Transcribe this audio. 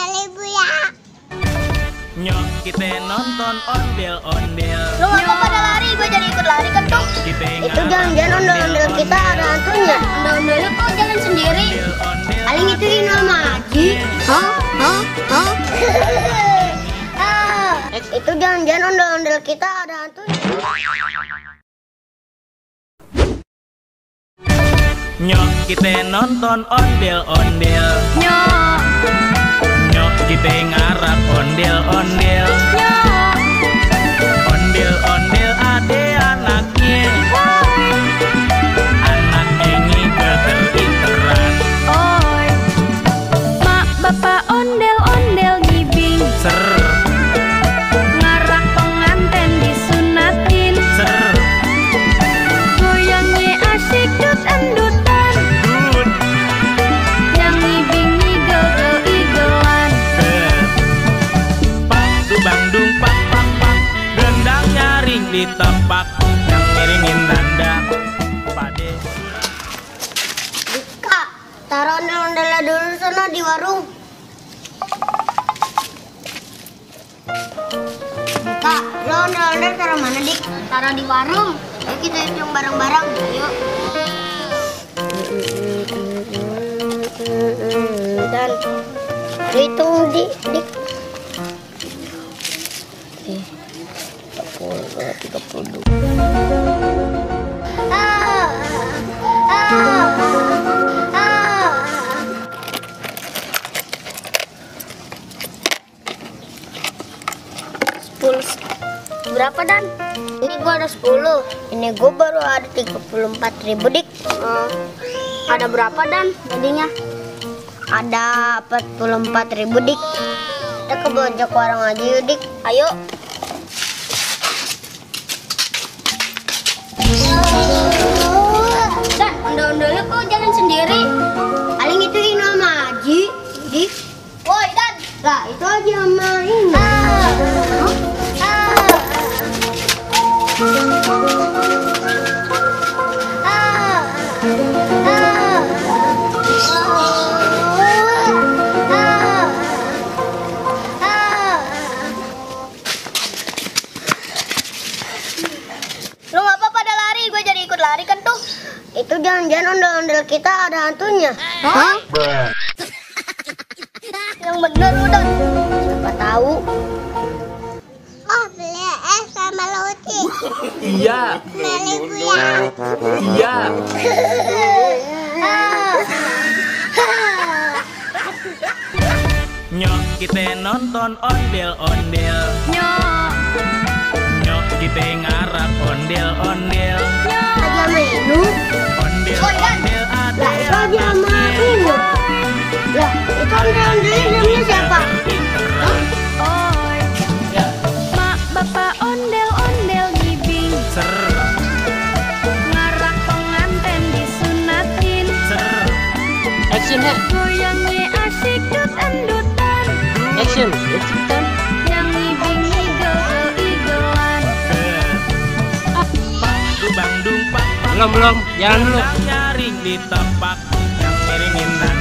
Meli Buya. Nyok kita nonton ondel-ondel. Lu ngapa pada lari? Gue jadi ikut lari kan tuh. Itu jangan-jangan ondel-ondel kita ada hantunya. Ondel-ondel kok jalan sendiri? Paling itu nama Haji. Hah? Itu jangan-jangan ondel-ondel kita ada hantunya. Nyok kita nonton ondel-ondel. Nyok kita ngarap ondel-ondel. Ondel-ondel ade anaknya. Anak ini geter-geteran. Oi, mak bapak ondel-ondel ngibing. Ser, Ngarak penganten disunatin. ser, Goyangnya asik dut-endutan. dut, Yang ngibing ngigel-igelan. pak, dubang-dung, pak, pak, pak. Gendang nyaring di tempat. Yang ngiringin tanda. Pade. Kak, taruh ondel-ondelnya dulu sana di warung. Kak, lo ondel-ondel taruh mana, Dik? Taruh di warung. Ayo kita hitung bareng-bareng. Ayo. Dan hitung, Dik. 30. Berapa, Dan? Ini gua ada 10. Ini gua baru ada 34.000, Dik. Ada berapa, Dan? Jadinya ada 44.000, Dik. Kita ke bojok warung aja yuk, Dik. Ayo. Dan, ondel-ondelnya kok jalan sendiri? Paling itu nama Haji, Dik. Woi, Dan. Lah, itu aja sama ini. Lu ngapa pada lari? Gue jadi ikut lari kan tuh. Itu jangan-jangan ondel-ondel kita ada hantunya. Hah? Yang bener udah. Siapa tahu. Oh, beli es sama Luci. Iya, Meli Buya. iya. Nyok kita nonton ondel-ondel. Nyok kita ngarap ondel-ondel. Aja menu. Ondel-ondel ada Lah, itu aja sama ini. Lah, itu ondel-ondelnya namanya siapa? Oi, mak bapak ondel-ondel ngibing. Ser, Ngarak penganten disunatin. ser, Action ha, Goyangnya asik dut-endutan. action. Yang ngibing ngigel-igelan. pak, dubang-dung, pak, pak. Belum, jalan dulu. Gendang nyaring di tempat. Yang ngiringin tanda.